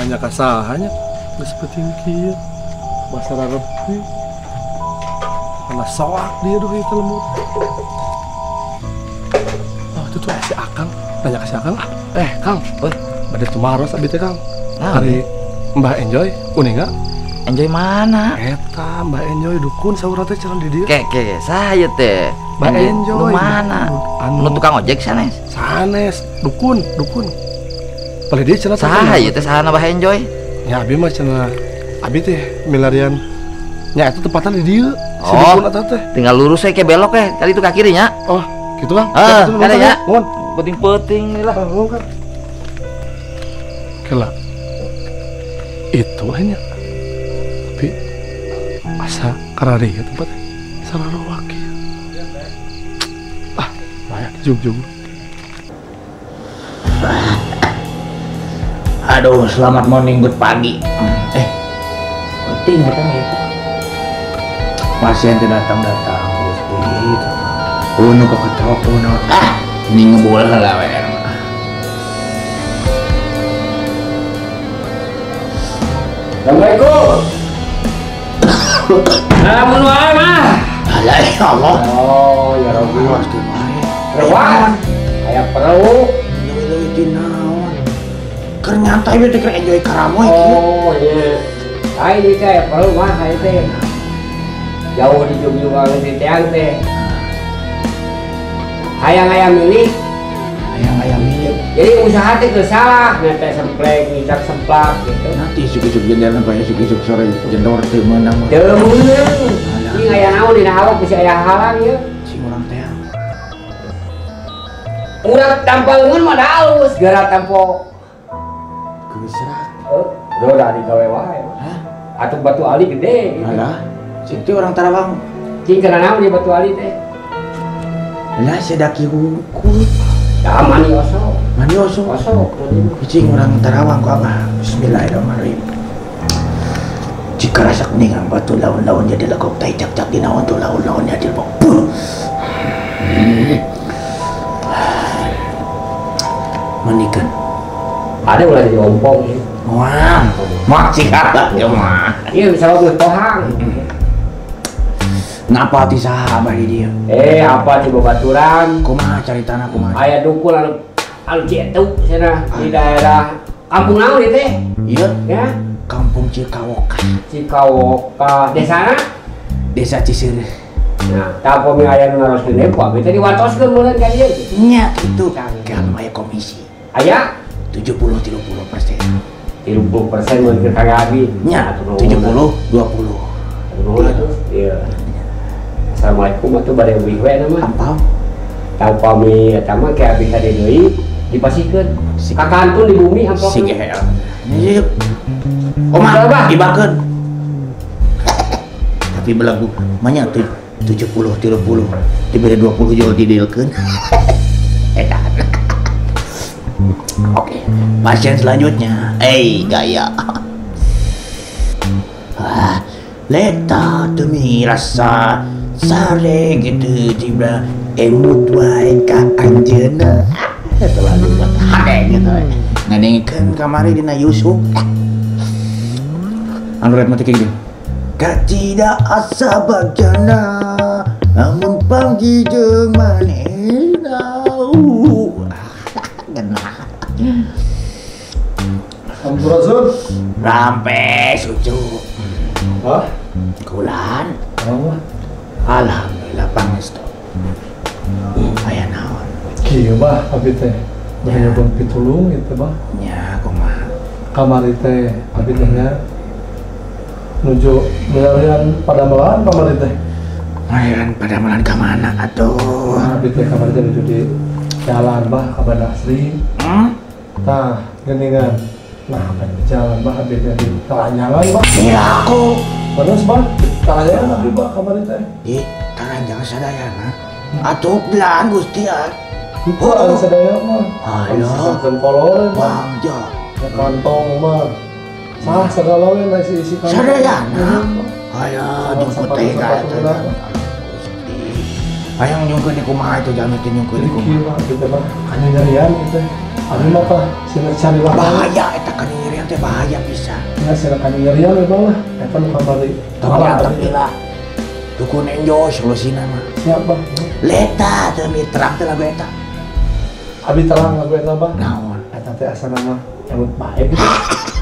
Nanya ka saha nya geus peuting kieu. Basa rarepi. Mana soak dia duh ieu lembut. Oh, itu tuh si Akang. Nanya ka si Akang ah. Kang, bade tumaros abi teh Kang. Hari Mbah Enjoy uninga? Enjoy mana? Eta Mbah Enjoy dukun saurna teh cenah di dieu. Ke saya teh. Mbah Enjoy. Nu mana? Anu tukang ojek sanes. Sanes, dukun. Palih dieu cenah. Saha ieu teh sahana Mbah Enjoy? Ya abi mah cenah. Abi teh milarian. Nya eta tempatna di dieu. Si dukun eta teh. Tinggal lurus we ke belok we, kali itu ka kiri nya. Oh, gitu Kang. Heeh, kali nya. Nuhun. Penting-penting lah. Nuhun Kang. Kela. Itu hanya tapi asa karari ya tempatnya sarawak ya. Ah, layak jug-jug. Aduh, selamat morning, good pagi. Penting katanya itu. Pasien tidak datang-datang, Gusti. Kuno keketok, kuno. Ah, ini ngebul lah, we. Assalamualaikum. Namun wae mah. Alah ya Allah. Oh ya Rabbi pasti wae. Rewan. Aya perlu leuwih-leuwih ti naon. Keur nyantai we teh keur enjoy karamoy kieu. Oh iya. Ai ieu teh aya perlu mah ai teh. Jauh di Jogja di teang teh. Hayang-hayang milik. Hayang-hayang milik. Jadi usaha teh geus salah, nete semplek, ngicak semplak gitu. Nanti isuk-isuk jendela banyak isuk-isuk sore jendor teu meunang. Teu meunang. Ieu aya naon dina awak bisa aya halang ieu. Si urang teh. Urang tanpa leungeun mah halus, gara tempo. Geus rak. Heuh, udah digawe wae. Hah? Atuh batu ali gede gitu. Alah, situ orang Tarawang. Cing kana naon di batu ali teh? Lah sedaki hungkul. Ya mani oso. Mani oso. Oso. Cing orang Tarawang ku abah. Bismillahirrahmanirrahim. Jika rasak ningang batu laun-laun jadi legok tai cak-cak dinaon tu laun-laun jadi lebok. Mandikan. Ada ulah jadi ompong ya. Wah, mak sih abah ya mah. Iya bisa geus tohang. Napa ti saha abah di dieu? Apa ti babaturan? Kumaha caritana kumaha? Aya dukun anu anu Cietuk cenah di daerah kampung naon ieu teh? Ieu? Ya. Kampung Cikawoka. Cikawoka. Desana? Desa Ciseureuh. Nah, tah upami aya nu naroskeun deui ku abi teh diwatoskeun meureun ka dieu. Nya kitu. Kalau aya komisi. Aya 70-30%. 30% mun keur ka abi. Nya 70 20. Nuhun atuh. Iya. Assalamualaikum atuh bade uih we na mah. Ampau. Tah upami eta mah ke abi ka dieu deui dipasihkeun. Ka kantun di bumi amplopna. Si gehel. Yuk. Omah dibakeun. Tapi belagu manya tuh 70 30 diberi 20 jual didilkeun. Eta. Oke, pasien selanjutnya. Gaya. Ah, leta demi rasa sare gitu tiba emut wae ka anjeunna. Eta lagu buat hade gitu. Ngadengkeun kamari dina Yusuf. Anu rek mati gini. Kacida asa bagjana namun panggi jeung manehna. Genah. Sampurasun. Rampes ucu. Hah? Kulan. Oh. Alhamdulillah pangestu. Aya naon? Kieu bah abi teh. Bade nyobon pitulung ieu bah. Nya kumaha? Kamari teh abi teh nya nuju milarian padamelan kamari teh. Milarian padamelan ka mana atuh? Abi teh kamari teh nuju di jalan bah ka Bandar Asri. Tah, geuningan. Nah, apa di jalan bah abi teh di taranjangan bah. Iya aku. Terus bah, taranjangan abi bah kamari teh. Di taranjangan sadayana. Atuh belan Gusti ya. Oh, sadaya mah. Ayo. Saken kolor mah. Bangja. Kantong mah. Sah segala we isi-isi kantong. Sadayana. Ayo jemput teh ka. Gusti. Hayang nyungkeun di kumaha itu jalmi teh nyungkeun di kumaha. Jadi kieu mah kanyanyerian gitu. Abi mah tah sina cari waktu. Bahaya eta kanyanyerian teh bahaya pisan. Nya sina kanyanyerian we bah lah. Eta nu kamari. Tong diantep lah. Dukun enjoy solusina mah. Siap bah. Leta teh terang teh lagu eta. Abi terang lagu eta bah. Naon? Eta teh asana mah emut bae gitu.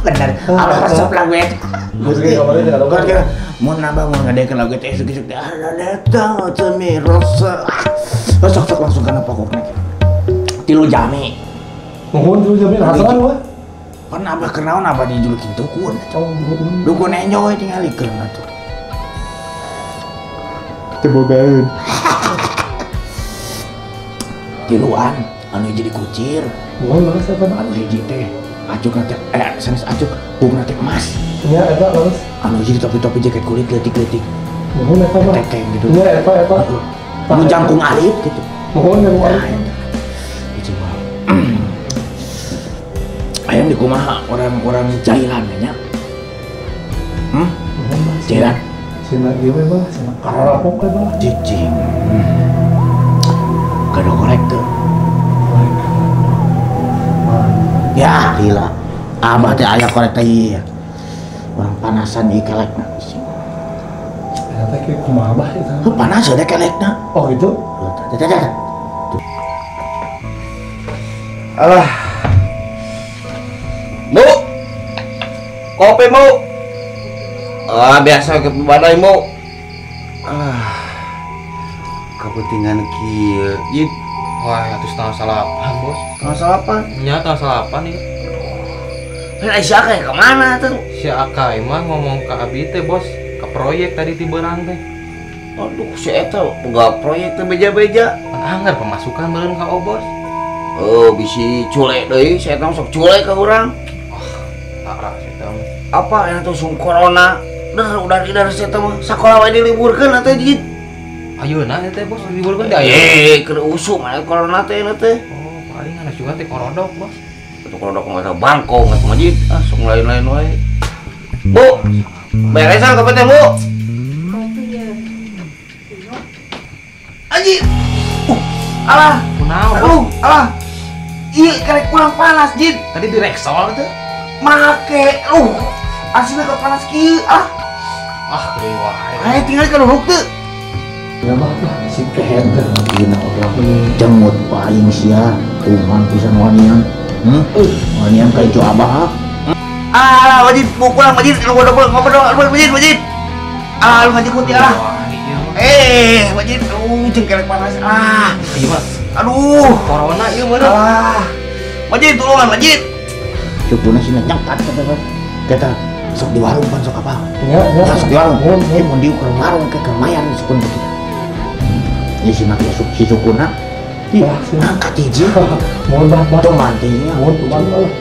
Bener. Abah resep lagu eta. Gusti kamari teh kalau mun nambah mun ngadekeun lagu teh isuk-isuk teh leta teh rasa. Sok-sok langsung kana pokokna. Tilu jami. Nuhun tilu jami hasaran wah. Pan abah kenaon abah dijulukin dukun. Dukun enjoy tingalikeun atuh. Teu bogaeun. Tiluan anu hiji dikucir. Nuhun leres eta anu hiji teh acuk teh sanes acuk hukna teh emas. Nya eta leres. Anu hiji topi-topi jaket kulit leutik-leutik. Nuhun eta mah. Tekeng gitu. Nya eta eta. Anu jangkung alit gitu. Nuhun jangkung alit. Hiji mah. Hayang di kumaha orang-orang jailan nya. Jailan. Sina ieu we bah, sina kararapok we bah. Cicing. Kada korek teu. Ya, gila. Abah teh aya korek teh ieu. Urang panasan ieu kelekna. Eta teh kieu kumaha bah eta? Heuh panas da kelekna. Oh gitu. Teh teh. Alah. Bu. Kopi, Bu. Ah, biasa ke badai, Bu. Ah. Kepentingan kieu. Jit. Wah, atuh 7:30, Bos. 7:30? Nya 7:30 ieu. Kan si Akay ke mana tuh? Si Akay mah ngomong ke abi teh, Bos. Ke proyek tadi ti beurang teh. Aduh, si eta boga proyek teh beja-beja. Anggar pemasukan meureun ka Obos. Oh, bisi culek deui, si eta sok culek ka urang. Ah, tara si eta mah. Apa yang tuh sung corona? Der udah tidak si eta mah sakola wae diliburkeun atuh jit. Ayeuna teh Bos diliburkeun teh ayeuna. Eh, keur usum aya corona teh na teh. Oh, paling anu juga teh korodok, Bos. Itu korodok mah teh bangkong atuh mah jit. Ah, sok lain-lain wae. Bu, beresan ka teh, Bu? Anjir. Alah, kunaon? Aduh, alah. Ieu karek kurang panas, Jit. Tadi direksol teh. Make, aslinya ke panas kieu, ah. Ah, deui wae. Ayo tinggal ka luruk teu. Ya mah si kehet teh. Dina Allah. Jemut aing sia, kuman pisan wanian. Wanian ka ijo abah. Ah, wajib pukulan wajib lu ngobrol ngobrol wajib wajib. Ah, lu ngaji kunti ah. Eh, wajib jeung kelek panas. Ah, ieu mah. Aduh, corona ieu meureun. Ah. Wajib tulungan wajib. Cukuna sina nyangkat kata kata sok di warung pan sok apa? Ya, ya. Sok di warung. Eh, mun diuk ke warung ke kemayan sukun kitu. Ieu si make sok si sukuna. Ih, ngangkat hiji. Mohon bah, bah. Tuh mantinya. Mohon tuman lah.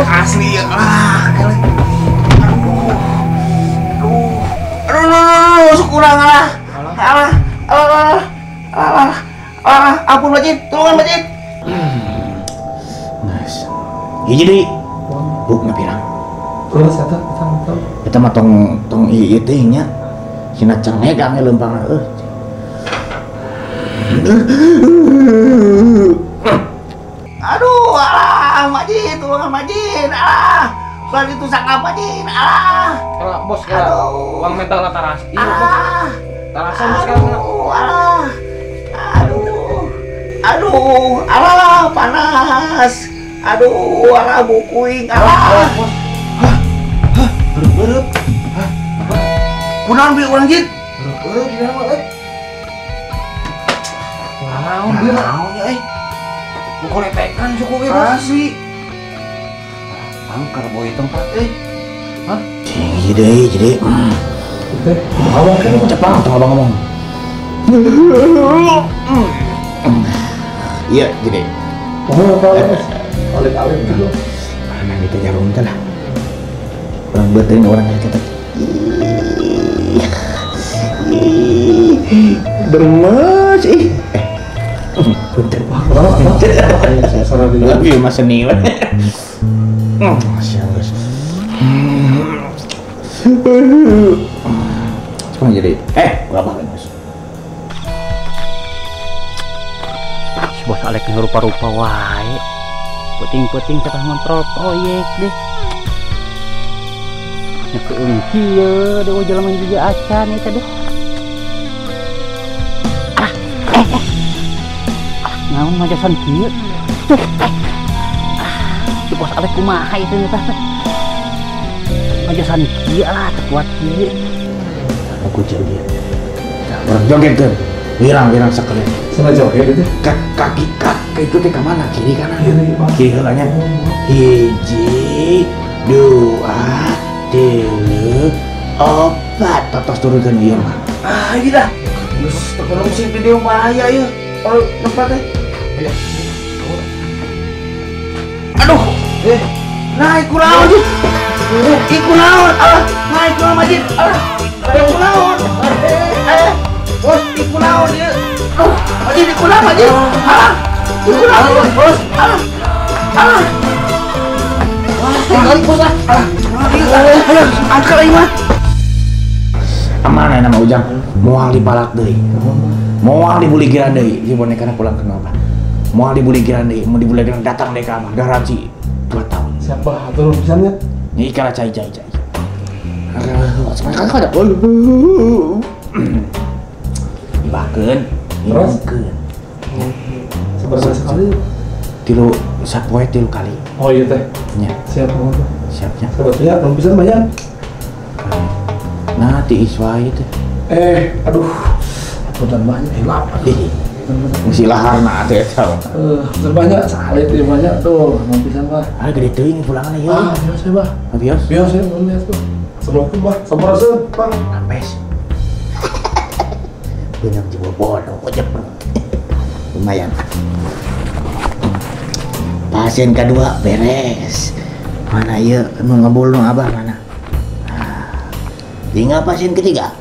Asli ah, aduh, aduh, aduh, aduh, kurang alah, alah, alah, alah, alah, ampun wajib, tulungan wajib. Nice. Hiji deui. Buk ngapirang. Terus eta, eta, eta. Eta mah tong tong ieu teh nya. Sina cengek ange leumpang eueuh. Aduh, alah, Majid, tulungan Majid, alah. Balik itu sangka Majid, alah. Alah, bos, alah. Uang mental lah taras. Iya, bos. Tarasan bos sekarang. Aduh, alah. Aduh. Aduh, alah, panas. Aduh, alah, bukuing, alah. Bos. Hah? Hah? Berep-berep. Hah? Kunaon bi urang, Jid? Berep-berep di dalam, eh. Naon, bi? Naon ya, eh. Koletekan suku ge bos. Asli. Angker boy tempat eh. Hah? Tinggi deh, jadi. Teh, abang kan cepang tong abang ngomong. Iya, gini. Oh, apa? Alit-alit gitu. Mana gitu jarum teh lah. Orang beuteung orang kata. Bermas ih. Punten. Lagi mah seni we. Masya Allah. Sekarang jadi berapa geus? Si bos Alek rupa-rupa wae. Peuting-peuting teh ngontrol proyek deh. Nya keung kieu deui jelema hiji acan ieu teh deh. Naon majasan kieu? Tuh. Si bos Alek kumaha ieu teh? Majasan kieu lah teu kuat kieu. Aku joget. Urang jogetkeun. Wirang-wirang sakali. Sana joget itu. Kaki kaki itu teh ka mana? Kiri kanan. Kiri heula nya. 1, 2, 3, 4. Totos turunkeun ieu mah. Ah, ieu dah. Geus teu korupsi video bahaya ieu. Kalau tempat teh. Aduh. Naik kunaon ieu? Ikunaon? Ah, naik kunaon majid? Ah, ikunaon? Bos, ikunaon ieu? Aduh, majid ikunaon majid? Ah, ikunaon bos? Ah. Ah. Wah, kali bos ah. Ah, ayo, angkat lagi mah. Aman aya nama Ujang, moal dipalak deui. Moal dibuligiran deui, si bonekana pulang ke abah. Moal dibuligiran deui, mun dibuligiran datang deui ka abah, garansi 2 tahun. Siapa atuh pisannya? Ini ikala cai. Dibakeun, minumkeun. Seberapa sekali? Tilu sapoe 3 kali. Oh iya teh. Nya. Siap banget. Siapnya. Sebetulnya belum pisan banyak. Nah, tiis wae teh. Aduh. Punten banyak hilap. Mesti laharna teh eta. Punten banyak salib ieu banyak tuh, belum pisan mah. Ah, gede teuing pulangan ieu. Ah, bios ya, Bah. Bios? Bios ya, belum bios tuh. Assalamualaikum, Bah. Sampurasun, Bah. Rampes. Beunang jiwa bodoh aja. Lumayan. Pasien kedua beres. Mana ieu nu ngebul nu abah mana? Tinggal pasien ketiga.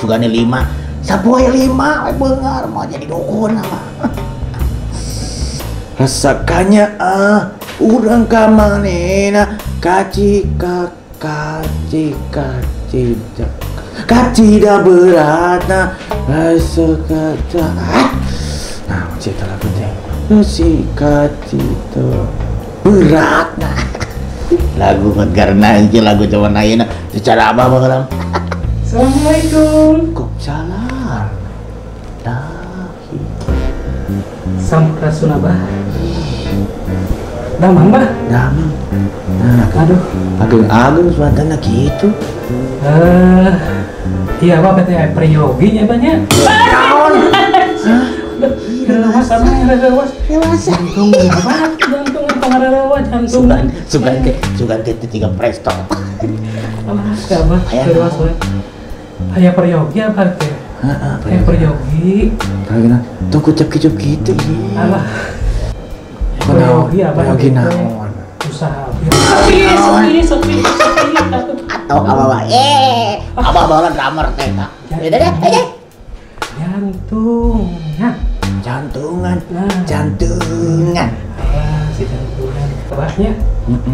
Sugane 5. Sapoe 5 beungar mau jadi dukun apa. Rasakannya urang ka manehna kaci kaci kaci kacida beratna rasa kaca. Nah, cerita lagu teh. Rasa kacida beratna. Lagu karena ini lagu zaman ayeuna secara abah baheula. Assalamualaikum. Waalaikumsalam. Dahi. Sampurasun abah. Damang bah. Damang. Nah, aduh. Ageung-ageung suantana kitu. Iya abah teh priyogi nya bah nya. Naon? Hah? Rewas abah, rewas. Rewas. Jantung abah, jantung pangarerewa jantung. Sugan ke teh tiga presto. Alah, abah, rewas we. Aya priyogi abah teh. Heeh, aya priyogi. Tah tuh kucap-kicup gitu ieu. Alah. Priyogi abah. Priyogi naon? Usaha. Sepi, sepi, sepi. Atau abah abah bawa drummer teh tah. Beda deh, aja. Jantungan. Jantungan. Jantungan. Alah, si jantungan. Abahnya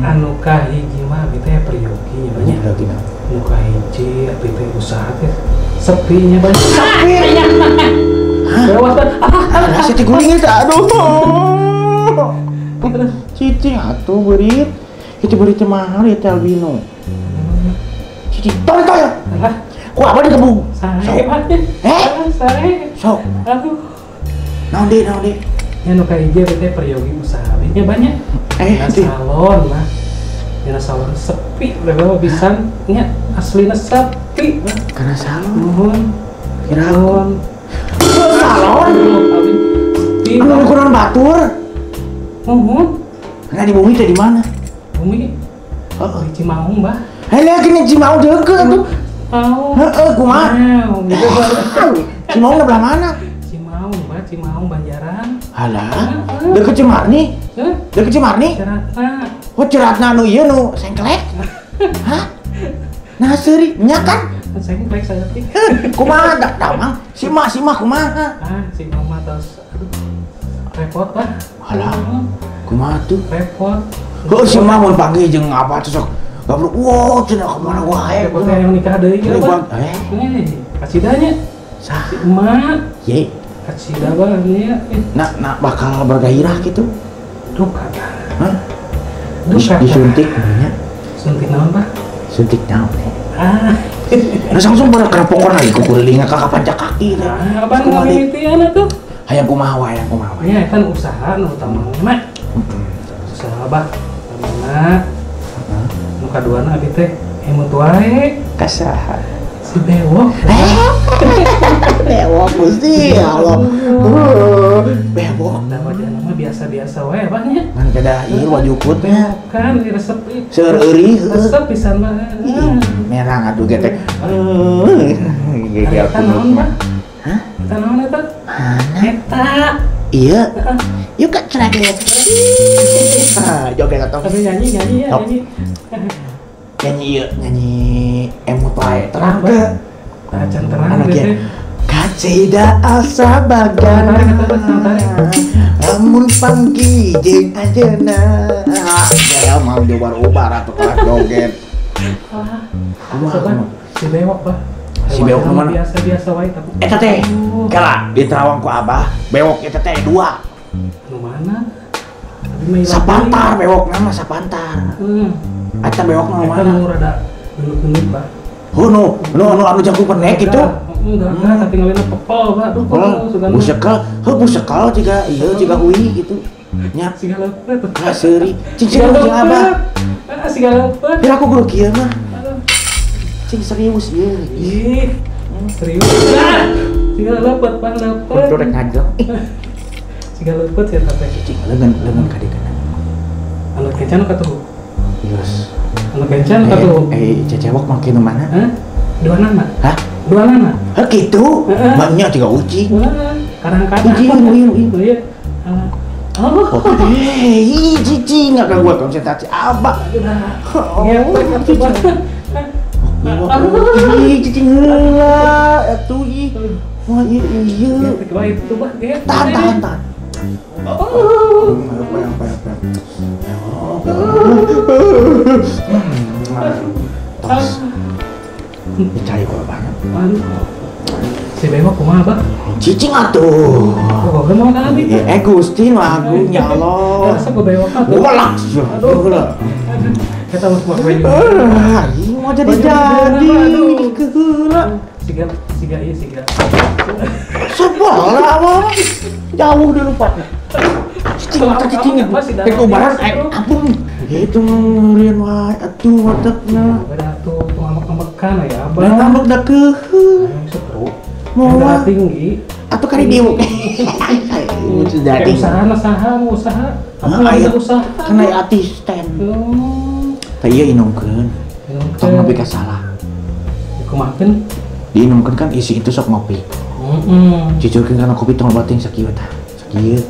anu kahiji mah abi teh priyogi nya banyak. Priyogi naon? Anu kahiji abi teh usaha teh sepi nya banyak. Sepi. Hah? Lewat kan. Alah, si tiguling teh aduh. Cici atuh beurit. Itu beurit teh mahal ya teh albino. Cici tol tol. Alah. Ku abah digebug. Sae abah. Sae. Sok. Aduh. Naon deui, naon deui? Nya nu kahiji abi teh priyogi usaha abi nya banyak. Dina salon mah. Dina salon sepi level pisan nya aslina sepi. Karena salon. Nuhun. Kira Salon. Salon. Sepi. Anu kurang batur. Nuhun. Nah di bumi teh di mana? Bumi. Heeh, di Cimaung, Bah. Heh, gini Cimaung deukeut atuh. Mau. Heeh, kumaha? Gitu. Cimaung belah mana? Cimaung, Bah, Cimaung Banjaran. Halah. Deukeut Cimarni? Deukeut Cimarni? Ciratna. Oh, Ciratna nu ieu nu sengklek. Hah? Nah, seuri nya kan? Sengklek saeutik. Kumaha dak damang? Si mah kumaha? Ah, si mama tos aduh. Repot, Bah. Halah. Kumaha tuh? Repot. Heuh, si mah mun panggih jeung apa tuh sok. Goblok, wow, cenah kemana wae. Teh yang nikah deui ya, Bang. Kacidanya. Sah. Si emak. Ye. Kacida bah nya. Nah, bakal bergairah gitu. Duh kata. Hah? Duh kata. Disuntik nya. Suntik naon, Bah? Suntik naon? Ah. Nah, langsung pada kerapokor lagi kukulilingan ka kapanjak kaki teh. Nah, abang ngamimitian atuh. Hayang kumaha wae, hayang kumaha wae. Ya, kan usaha nu utama mah. Usaha bah, utamana. Nu kaduana abi teh emut wae. Ka saha? Si Bewok. Bewok Gusti, ya Allah. Bewok. Da wajahna mah biasa-biasa wae bah nya. Ngan kedah ieu wajukut nya. Kan resep. Seueur eureun. Resep pisan mah. Merah atuh getek. Eta naon bah? Hah? Eta naon eta? Eta. Iya. Yuk kak ceraget. Joget atau? Tapi nyanyi ya nyanyi. Nyanyi ieu, nyanyi emut wae terang teu. Acan terang teh. Kacida asa bagana. Lamun panggi jeung anjeunna. Ya mau diubar-ubar atuh kalah joget. Kumaha? Si Bewok bah. Si Bewok nu mana? Biasa-biasa wae tapi. Eta teh. Kala di Terawang ku Abah, bewok eta teh dua. Nu mana? Sapantar bewok nama sapantar. Eta bewok nu mana? Eta nu rada gendut-gendut bah. Oh nu nu anu jangkung pendek gitu. Enggak, katinggalina pepel bah. Duh, busekal, heuh busekal jiga ieu jiga hui gitu. Nya siga leupet. Ah seuri. Cing serius jeung Abah. Ah siga leupet. Biar aku guru kieu mah. Cing serius ieu. Ih, serius. Ah, siga leupet pan leupet. Kudu rek ngajlok. Siga leupet sia teh. Cing leungeun ka dieu. Anu kencan ka tuh. Yes. Anu kencan ka tuh. Cecewok make nu mana? Hah? Dua nana. Hah? Dua nana. Hah kitu? Banyak juga ucing. Kadang-kadang. Ucing, iya. Oh. Cicing enggak ganggu konsentrasi Abah. Ngetek atuh bah. Ih, cicing heula atuh ih. Wah, ieu ieu. Ngetek wae itu bah. Tahan, tahan. Apa. Tos. Dicari ku Abah. Aduh. Si Bewok kumaha, Bah? Cicing atuh. Oh, mau ka abi? Gusti nu agung ya Allah. Rasa ku Bewok atuh. Welak. Aduh. Eta mah kumaha. Aing mau jadi keheula. Siga siga ieu siga. Sebelah awal. Jauh dilupatna. Cicing mata cicing. Rek ubaran ampun. Itu ngeureun wae atuh watakna. Beda atuh ngambek-ngambekan ya Abah. Da ngambek da keuheuh. Seru. Moal tinggi atau kari dieu. Sudah tinggi. Usaha saha mau usaha. Aku aya usaha. Kan aya asisten. Tah ieu inumkeun. Tong nepi ka salah. Kumahakeun? Diinumkeun kan isi itu sok ngopi. Heeh. Cucurkeun kana kopi tong bating sakieu tah. Sakieu.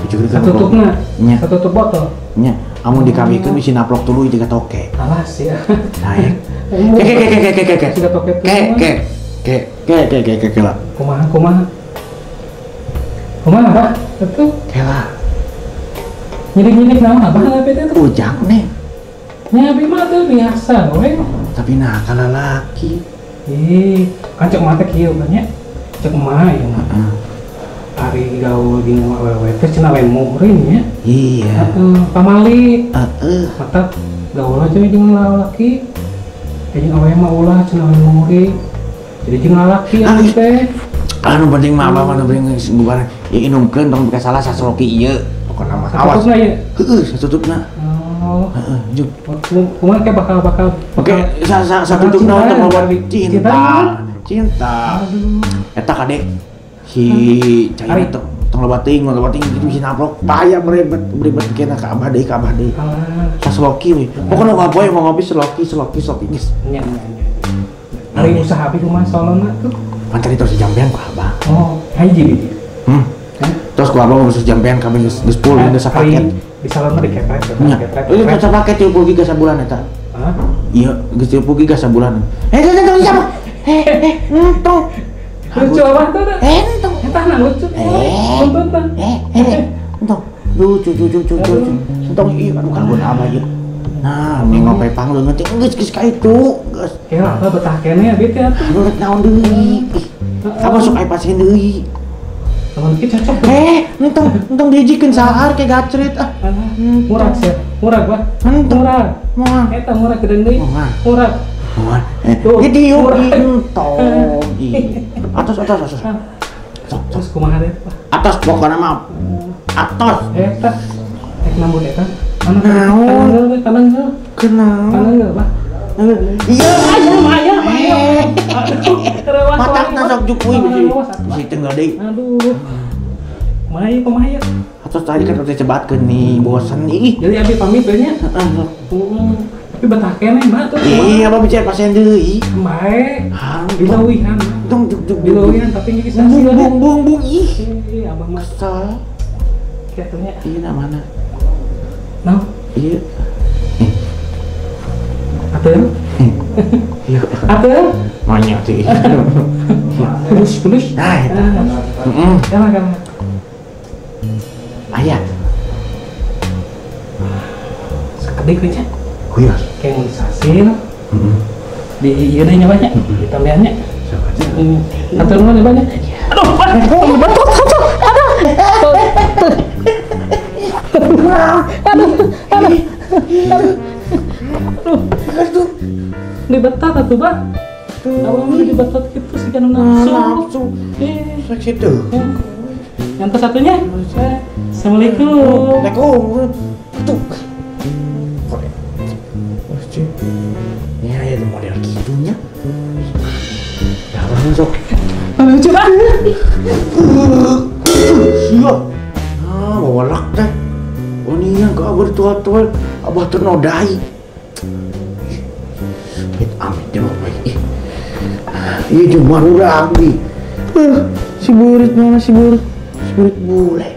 Cucurkeun kana satutupna. Nya. Satutup botol. Nya. Amun dikawikeun bisi naplok tuluy jiga toke. Alah sia. Naik. Ke ke ke ke ke. Siga toke. Ke ke. Ke ke lah. Kumaha kumaha. Kumaha Bah? Itu. Ke lah. Nyidik-nyidik naon Abah ngape teh tuh? Ujang nih. Nya abi mah teh biasa we. Tapi nah kalah laki. Ih, kan cek mah teh kieu kan nya. Cek mah ieu mah. Ari gaul jeung awewe teh cenah lain muhrim nya. Iya. Heeh, pamali. Heeh. Mata gaul aja jeung lalaki. Jeung awewe mah ulah cenah lain muhrim. Jadi jeung lalaki anu teh. Anu penting mah abah mah nu penting geus bubaran. Ya inumkeun tong bika salah sasloki ieu. Pokona mah awas. Satutupna ieu. Heueuh, satutupna. Oh. Heeh, jeung kumaha ke bakal oke, satutupna tong loba cinta. Cinta. Aduh. Eta kade si Caina tong loba teuing kitu bisi naplok. Bahaya berebet kena ka abah deui ka abah deui. Sasloki we. Pokona ngopi mau ngopi sloki geus. Nya nya. Ari usaha abi kumaha salonna tuh? Kan tadi terus jampean ku abah. Oh, hiji hiji. Terus ku abah geus jampean kami geus full geus sapaket. Di salonna dikepret, dikepret. Ieu geus sapaket 30 giga sabulan eta. Hah? Iya, geus 30 giga sabulan. Tong siapa? Entong. Lucu abah tuh. Entong. Eta na lucu. Tonton. Entong. Lucu. Entong ieu aduh kanggo abah ieu. Nah, nengok pepang leungeun teh geus geus ka itu, geus. Kira apa betah keneh abi teh atuh. Aduh rek naon deui. Ih, apa sok aya pasien deui. Lamun kieu cocok tuh. Entong entong dihijikeun sahar ke gacrit ah. Murah sih. Murah bah. Murah. Moal. Eta murah geudeung deui. Murah. Moal. Jadi yuk entong. Atos atos atos. Sok terus kumaha deui Pak? Atos pokona mah. Atos. Eta rek nambut eta. Naon? Tanang Kenal. Tanang Pak. Iya, ayam ayam ayam. Aduh, matakna sok jukui bisi tengah deui. Aduh. Kumaha kumaha. Atos tadi kan udah cebatkeun nih, bosen ih. Jadi abi pamit we nya. Heeh. Tapi betah keneh Mbak tuh. Iya, apa bicara pasien deui. Bae. Dileuwihan. Dong dong dong. Dileuwihan tapi geus hasil. Bung bung bung ih. Ih, abah mah kesel. Kieu nya. Iya mana? Nah, iya. Ateung? Iya. Ateung? Manya sih. Bulus bulus. Nah, eta. Heeh. Kalah kalah. Aya. Sakedik we nya. Kuyos. Kayak mun sasil. Heeh. Di ieu deui nya banyak. Ditambahannya. Sok aja. Ateung mah banyak. Aduh, betul. Aduh. Aduh. Aduh. Aduh. Aduh. Aduh. Dibetat atuh, Bah. Awalnya dibetat gitu sih kan nafsu. Nafsu. Seksi tuh. Yang satunya. Assalamualaikum. Waalaikumsalam. Tuh. Ini ada model gitunya. Ya langsung. Lucu ah. Iya. Ah, bawa lak teh. Oh nih yang abah tua-tua, abah ternodai. Amit amit dia mau baik. Iya cuma urang nih. Si burit mana si burit? Si burit bule.